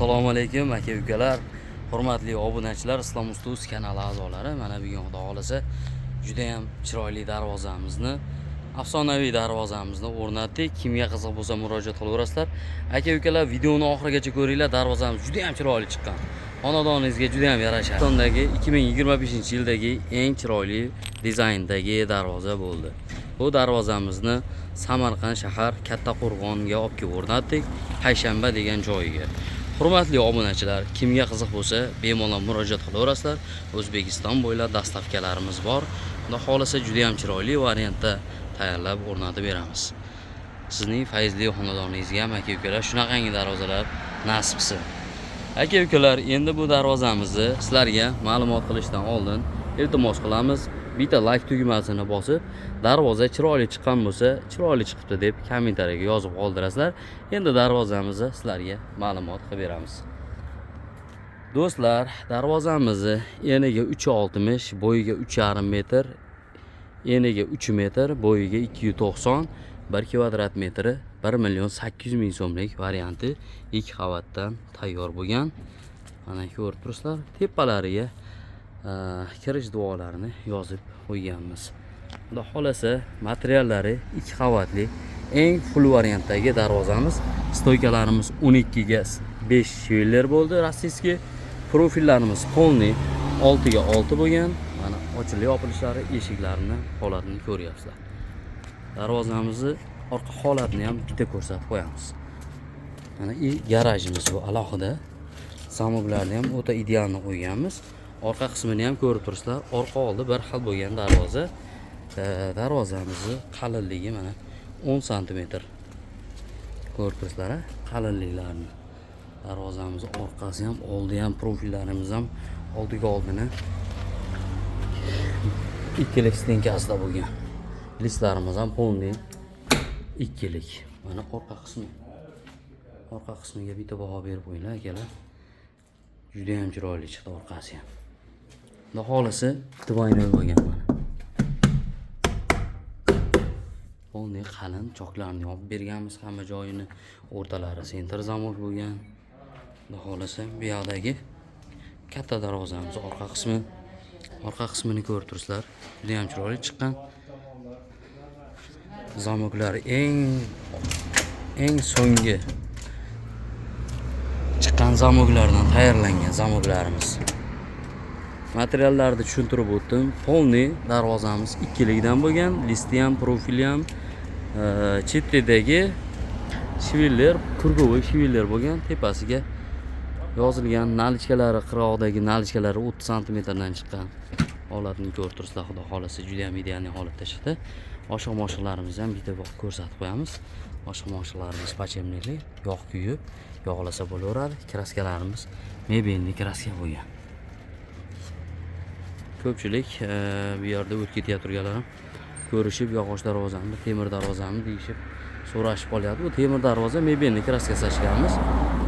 Assalomu alaykum aka ukalar, hurmatli obunachilar, Islom Ustuz kanali a'zolari. Mana bugun Xudo xohlasa juda ham chiroyli darvozamizni, afsonaviy darvozamizni o'rnatdik. Kimga qiziq bo'lsa, murojaat qilaverasizlar. Aka ukalar, videoni oxirigacha ko'ringlar, darvozamiz juda ham chiroyli chiqqan. Xonadoningizga juda ham yarashadi. O'zbekistondagi 2025-yildagi eng chiroyli dizayndagi darvoza bo'ldi. Bu darvozamizni Samarqand shahar Kattaqo'rg'onga olib kelib o'rnatdik, Payshanba degan joyiga. Hurmatli obunachilar, kimga qiziq bo'lsa, bemalol murojaat qilaverasizlar. O'zbekiston bo'ylab доставка larimiz bor. Xudo xohlasa juda ham chiroyli variantda tayyorlab o'rnatib beramiz. Sizning fayzli xonadoningizga ham, aka ukalar, shunaqangi darvozalar nasib qilsin. Aka ukalar, endi bu darvozamizni sizlarga ma'lumot qilishdan oldin iltimos qilamiz, bitta layk tugmasini bosib, darvoza chiroyli chiqqan bo'lsa, chiroyli chiqibdi deb kommentariyaga yozib qoldirasizlar. Endi darvozamizni sizlarga ma'lumot qilib beramiz. Do'stlar, darvozamizni eniga 3,60, bo'yiga 3,5 metr, eniga 3 metr, bo'yiga 290, 1 kvadrat metri 1 million 800 ming so'mlik varianti ikki qavatdan tayyor bo'lgan. Mana ko'rib turibsizlar, tepalariga kirish duolarini yozib qo'yganmiz. Xudo xohlasa materiallari ikki qavatli eng full variantdagi darvozamiz. Стойка larimiz 12 ga 5 швеллер bo'ldi, российский. Profillarimiz полный 6 ga 6 bo'lgan. Mana ochilib yopilishlari, eshiklarini holatini ko'ryapsizlar. Darvozamizni orqa holatini ham bitta ko'rsatib qo'yamiz. Mana и garajimiz bu alohida. Замок larni ham o'ta идеальный qo'yganmiz. Orqa qismini ham ko'rib turibsizlar. Orqa oldi bir xil bo'lgan darvoza. Darvozamizni qalinligi mana 10 santimetr. Ko'rib turibsizlar, a? Qalinliklarini. Darvozamiz orqasi ham, oldi ham, profillarimiz ham oldiga oldini ikkilik стенка sida bo'lgan. Лист larimiz ham полный ikkilik. Mana orqa qismi. Orqa qismiga bitta baho berib qo'yinglar, akalar. Juda ham chiroyli chiqdi orqasi ham. Xudo xohlasa двойной bo'lgan mana. Полный qalin choklarni yopib berganmiz hamma joyini. O'rtalari центр замок bo'lgan. Xudo xohlasa bu yoqdagi katta darvozamiz orqa qismi. Orqa qismini ko'rib turibsizlar. Juda ham chiroyli chiqqan. Замок lar eng so'nggi chiqqan замок lardan tayyorlangan замок larimiz. Materiallarni tushuntirib o'tdim. Полный darvozamiz ikkilikdan bo'lgan, лист i ham, profili ham chetidagi швеллер, круговой швеллер bo'lgan, tepasiga yozilgan наличка lari, qirg'oqdagi наличка lari 30 santimetrdan chiqqan. Holatini ko'rib turibsizlar, xudo xohlasa juda ham идеальный holatda chiqdi. Oshiq moshiqlarimizni ham bitta ko'rsatib qo'yamiz. Oshiq moshiqlarimiz подшипник li, yog' kuyib, yog'lasa bo'laveradi. Краска larimiz мебельный краска bo'lgan. Ko'pchilik bu yerda o'tib ketayotganlar ham ko'rishib, yog'och darvozami, temir darvozami deyishib so'rashib qolyapti. Bu temir darvoza, мебельный краска sachganmiz.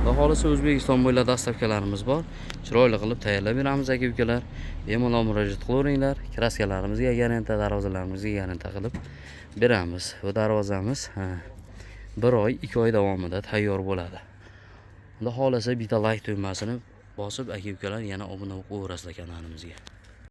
Xudo xohlasa O'zbekiston bo'ylab доставка larimiz bor. Chiroyli qilib tayyorlab beramiz, aka ukalar. Bemalol murojaat qilaveringlar. Краска larimizga гарантия, darvozalarimizga гарантия qilib beramiz. Bu darvozamiz bir oy, 2 oy davomida tayyor bo'ladi. Xudo xohlasa bitta layk tugmasini bosib, aka ukalar, yana obuna bo'lib qo'yaverasizlar kanalimizga.